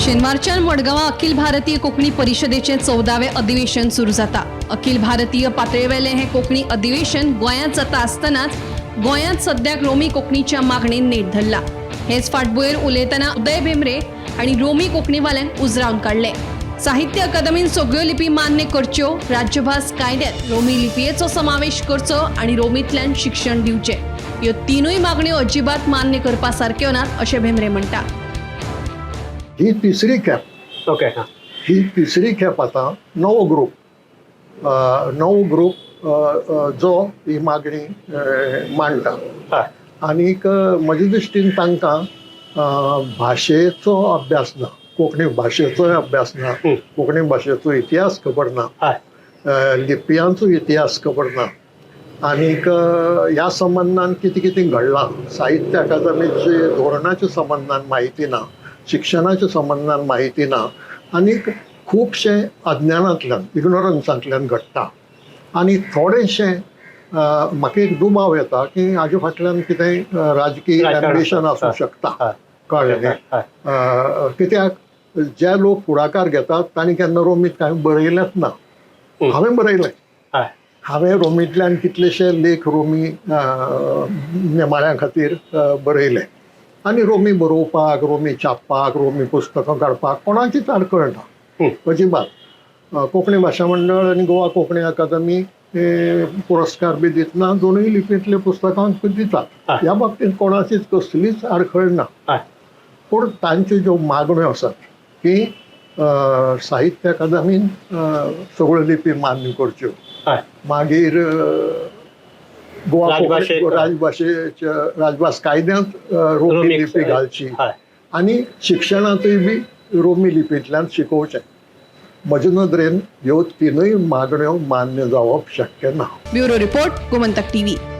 शेनवारच्यान मडगांवां अखिल भारतीय कोंकणी परिशदेचें 14वें अधिवेशन सुरू जाता. अखिल भारतीय पातळेवेलें हें कोंकणी अधिवेशन गोंयांत जाता आसतनाच गोंयांत सद्याक रोमी कोंकणीच्या मागणेन नेट धरला. हेच फाटभुंयेर उलयतना उदय भेंब्रे हांणी रोमी कोंकणीवाल्यांक उजरावन काडलें. साहित्य अकादमीन सगळ्यो लिपी मान्य करच्यो, राज्यभास कायद्यांत रोमी लिपयेचो समावेश करचो आनी रोमींतल्यान शिक्षण दिवचें, ह्यो तिनूय मागण्यो अजिबात मान्य करपा सारक्यो नात अशें भेंब्रे म्हणटा. ही तिसरी खेप. ओके, हां. ही तिसरी खेप आतां नवो ग्रूप, नवो ग्रूप जो ही मागणी मांडटा. आनीक म्हजे दृश्टीन तांकां भाशेचो अभ्यास ना, कोंकणी भाशेचोय अभ्यास ना, कोंकणी भाशेचो इतिहास खबर ना, लिपयांचो इतिहास खबर ना आनीक ह्या संबंदान कितें कितें घडलां, साहित्य अकादमीचे धोरणाच्या संबंदान म्हायती ना, शिक्षणाच्या संबंदान म्हायती ना आनीक खुबशें अज्ञानांतल्यान, इग्नोरन्सांतल्यान घडटा. आनी थोडेशें म्हाका एक दुबाव येता की हाजे फाटल्यान कितेंय राजकीय राजकारण एम्बिशन आसूं शकता. कळ्ळें न्ही? कित्याक जे लोक फुडाकार घेतात तांणी केन्ना रोमीत कांय बरयलेंच ना. हांवें बरयलें. हांवें रोमींतल्यान कितलेशे लेख रोमी नेमाळ्यां खातीर बरयले आनी रोमी बरोवपाक, रोमी छापपाक, रोमी पुस्तकां काडपाक कोणाचीच आडखळ ना अजिबात. कोंकणी भाशा मंडळ आनी गोवा कोंकणी अकादमी पुरस्कार बी दितना दोनूय लिपींतल्या पुस्तकांक दितात. ह्या बाबतींत कोणाचीच कसलीच आडखळ ना. पूण तांच्यो ज्यो मागण्यो आसात की साहित्य अकादमीन सगळ्यो लिपी मान्य करच्यो, मागीर गोवा राजभाशेच्या राजभास कायद्यांत रोमी रोमी लिपी घालची आनी शिक्षणांतूय बी रोमी लिपींतल्यान शिकोवचें, म्हजे नदरेन ह्यो तिनूय मागण्यो मान्य जावप शक्य ना. Bureau report, Gomantak TV.